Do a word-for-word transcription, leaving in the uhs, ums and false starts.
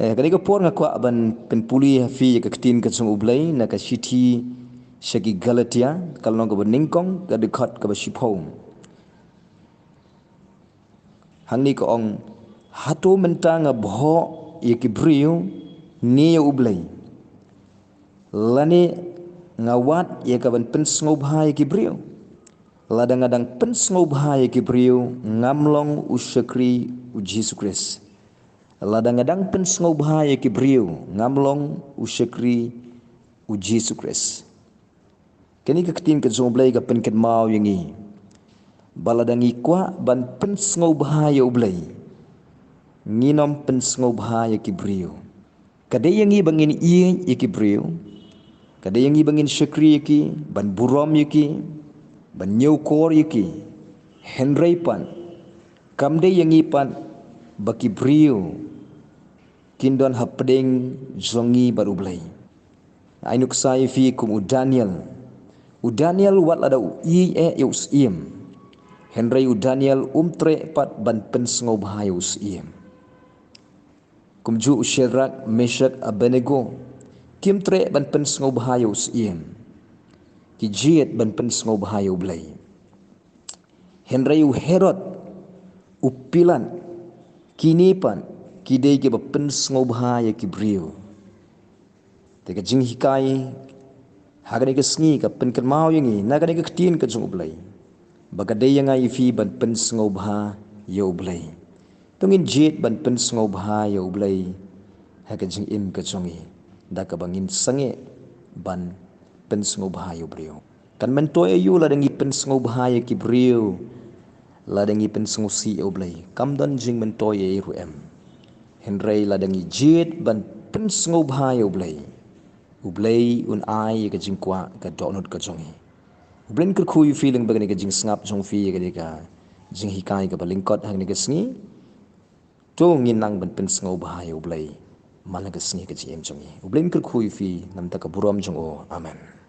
Eh, kane ka por nga kwah ban pynpule ha phi ïa ka ktien ka jong U Blei na ka shithi sha ki Galatia, ka lynnong kaba nyngkong, ka dkhot kaba shiphew. Hangne ka ong, hato mynta nga bhoh ïa ki briew ne ïa U Blei? Lane nga wad ïa ka ban pynsngewbha ïa ki briew? Lada nga dang pynsngewbha ïa ki briew, ngam long u shakri U Jisu Khrist. Lada nga dang pynsngewbha ïa ki briew, ngam long u shakri U Jisu Khrist. Kane ka ktien ka jong U Blei ka pynkynmaw ïa ngi ba lada ngi kwah ban pynsngewbha ïa U Blei, ngin ym pynsngewbha ïa ki briew. Ka dei ïa ngi ba ngin ïeit ïa ki briew. Ka dei ïa ngi ba ngin shakri ïa ki, ban burom ïa ki, ban ñiewkor ïa ki. Hynrei pat, kam dei ïa ngi pat ba ki briew kin don hapdeng jong ngi bad U Blei. Ai nuksa ïa phi kum u Daniel. U Daniel wat lada u ïeit eh ïa u syiem, hynrei u Daniel um treh pat ban pynsngewbha ïa u syiem. Kumjuh u Shadrak, Meshak, Abednego, kim treh ban pynsngewbha ïa u syiem. Ki jied ban pynsngewbha ïa U Blei. Hynrei u Herod, u Pilat, kine pat ki dei kiba pynsngewbha ïa ki briew. Te ka jinghikai ha kane ka sngi ka pynkynmaw ïa ngi na kane ka ktien ka jong U Blei ba ka dei ïa nga ïa phi ban pynsngewbha ïa U Blei. To ngin jied ban pynsngewbha ïa U Blei ha ka jingim ka jong ngi da kaba ngin sangeh ban pynsngewbha ïa u briew. Kan myntoi aïu lada ngi pynsngewbha ïa ki briew, lada ngi pynsngewsih ïa U Blei? Kam don jingmyntoi ei ruh em. Hynrei lada ngi jied ban pynsngewbha ïa U Blei, U Blei un ai ïa ka jingkwah ka dohnud ka jong ngi. U Blei un kyrkhu ïa phi lyngba kane ka jingsngap jong phi ïa kane ka jinghikai kaba lyngkot ha kane ka sngi. To ngin nang ban pynsngewbha ïa U Blei man la ka sngi ka jingim jong ngi. U Blei un kyrkhu ïa phi namar ka burom jong u. Amen.